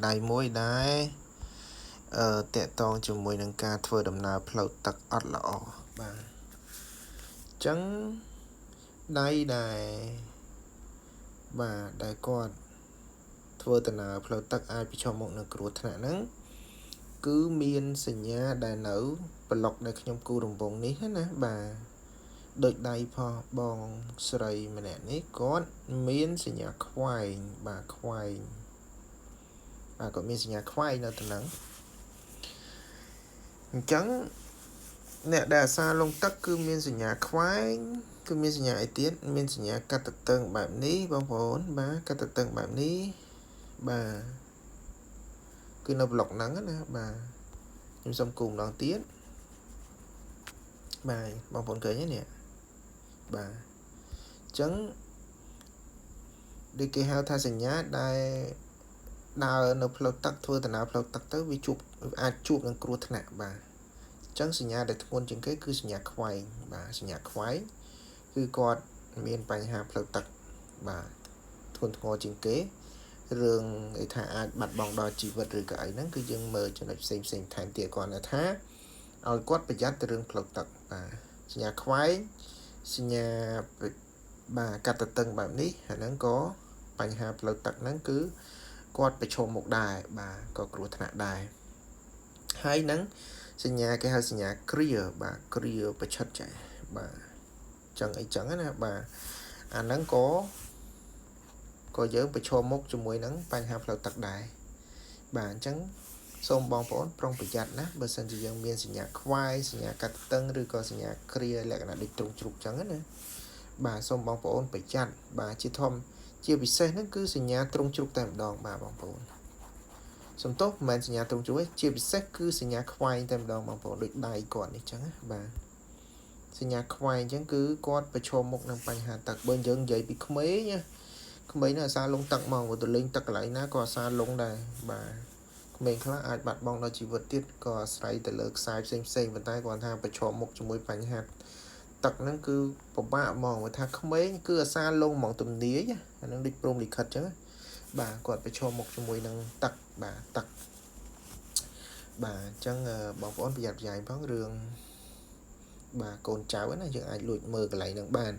ដៃមួយដែលអឺតកតងជាមួយនឹងការធ្វើដំណើរផ្លូវទឹកអត់ល្អបាទអញ្ចឹងដៃដែលបាទដែលគាត់ធ្វើដំណើរផ្លូវទឹកអាចប្រឈមមុខនឹងគ្រោះថ្នាក់ហ្នឹងគឺមានសញ្ញាដែលនៅប្លុកដែលខ្ញុំគូររង្វង់នេះណាបាទដូចដៃផុសបងស្រីម្នាក់នេះគាត់មានសញ្ញាខ្វែងបាទខ្វែងបាទគាត់មានសញ្ញាខ្វែងនៅតំណឹងអញ្ចឹងអ្នកដែលអាសាលងទឹកគឺមានសញ្ញាខ្វែងគឺមានសញ្ញាអីទៀតមានសញ្ញាកាត់តតឹងបែបនេះបងប្អូនបាទកាត់តតឹងបែបនេះបាទគឺនៅប្លុកហ្នឹងណាបាទខ្ញុំសុំគូម្ដងទៀតបាទបងប្អូនឃើញទេនេះបាទអញ្ចឹងដូចគេហៅថាសញ្ញាដែលដើរនៅផ្លូវទឹកធ្វើដំណើរផ្លូវទឹកទៅវាជួបអាចជួបនឹងគ្រោះថ្នាក់បាទអញ្ចឹងសញ្ញាដែលធ្ងន់ជាងគេគឺសញ្ញាខ្វែងបាទសញ្ញាខ្វែងគឺគាត់មានបញ្ហាផ្លូវទឹកបាទធ្ងន់ធ្ងរជាងគេរឿងគេថាអាចបាត់បង់ដល់ជីវិតឬក៏អីហ្នឹងគឺយើងមើលចំណុចផ្សេងផ្សេងថែមទៀតគាត់ថាឲ្យគាត់ប្រយ័ត្នទៅរឿងផ្លូវទឹកបាទសញ្ញាខ្វែងសញ្ញាបាទកាត់តតឹងបែបនេះអាហ្នឹងក៏បញ្ហាផ្លូវទឹកហ្នឹងគឺគាត់ប្រឈមមុខដែរបាទក៏គ្រោះថ្នាក់ដែរហើយនឹងសញ្ញាគេហៅសញ្ញាគ្រាបាទគ្រាប្រឆិតចាបាទចឹងអីចឹងណាបាទអាហ្នឹងក៏យើងប្រឈមមុខជាមួយនឹងបញ្ហាផ្លូវទឹកដែរបាទអញ្ចឹងសូមបងប្អូនប្រុងប្រយ័ត្នណាបើសិនជាយើងមានសញ្ញាខ្វាយសញ្ញាកាត់តឹងឬក៏សញ្ញាគ្រាលក្ខណៈដូចទ្រុងជ្រូកចឹងណាបាទសូមបងប្អូនប្រយ័ត្នបាទជាធំជាពិសេសហ្នឹងគឺសញ្ញាទ្រុងជ្រូកតែម្ដងបាទបងប្អូនសំទោសមិនមែនសញ្ញាទ្រុងជ្រូកទេជាពិសេសគឺសញ្ញាខ្វែងតែម្ដងបងប្អូនដូចដៃគាត់នេះចឹងណាបាទសញ្ញាខ្វែងចឹងគឺគាត់ប្រឈមមុខនឹងបញ្ហាទឹកបើយើងនិយាយពីក្មេងណាក្មេងហ្នឹងអាសាលងទឹកហ្មងបើទៅលេងទឹកកន្លែងណាក៏អាសាលងដែរបាទក្មេងខ្លះអាចបាត់បង់ដល់ជីវិតទៀតក៏អាស្រ័យទៅលើខ្សែផ្សេងផ្សេងប៉ុន្តែគាត់ថាប្រឈមមុខជាមួយបញ្ហាទឹកហ្នឹងគឺពិបាកហ្មងបើថាក្មេងគឺអាសាលងហ្មងទំនាយអាហ្នឹងដូចព្រមលិខិតចឹងបាទគាត់ប្រឈមមុខជាមួយនឹងទឹកបាទទឹកបាទអញ្ចឹងបងប្អូនប្រយ័ត្នប្រយែងផងរឿងបាទកូនចៅណាយើងអាចលួចមើលកន្លែងហ្នឹងបាន